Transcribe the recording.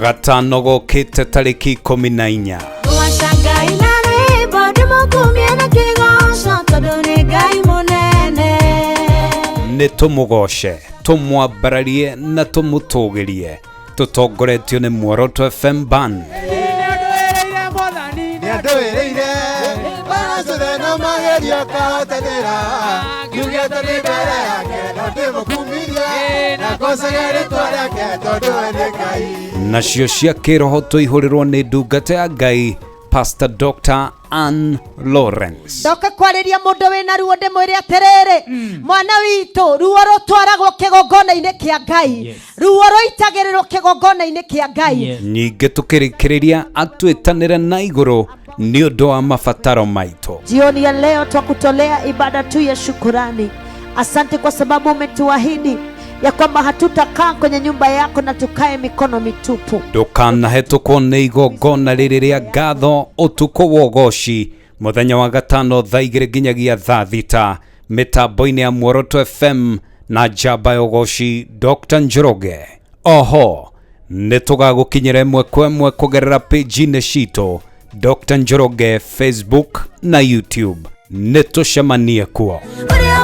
Gatano gokĩte tarĩki 14. Goca Ngai na rwĩmbo ndĩmũkumie na kĩgoco tondũ nĩ Ngai mũnene. Nĩ tũmũgoce, tũmwambararie na tũmũtũgĩrie, tũtongoretio nĩ Muoroto FM Band. Nĩandũĩrĩire mbaara ciothe na magerio ngahotanĩra ngiugĩte nĩ mbere yake no ndĩmũkumirie na ngocage rĩtwa rĩake tondũ we nĩ Ngai. Nacio cia kĩroho tũihũrĩrwo nĩ ndungata ya Ngai Pastor Dr. Ann Lawrence. Ndoka kwarĩria mũndũ wĩna ruo ndĩmwĩre atĩrĩrĩ, mwana witũ, ruo rũtwaragwo kĩgongona-inĩ kĩa Ngai, ruo rũitagĩrĩrwo kĩgongona-inĩ kĩa Ngai. Ningĩ tũkĩrĩkĩrĩria atwĩtanĩre na igũrũ nĩ ũndũ wa mabataro maitũ. Jioni ya leo twakutolea ibada tu ya shukurani. Asante kwa sababu umetuahidi ya kwamba hatutakaa kwenye nyumba yako na tukae mikono mitupu. Ndũkanahetũkwo nĩ igongona rĩrĩ rĩa ngatho ũtukũ wa ũgoci mũthenya wa gatano thaa 2 nginyagia thaa 6 mĩtambo-inĩ ya Muoroto FM na njamba ya ũgoci Dr. Njoroge. Oho nĩ tũgagũkinyĩra ĩmwe kwa ĩmwe kũgerera page-inĩ citũ Dr. Njoroge Facebook na YouTube. Nĩ tũcemanie kuo. Ũrĩa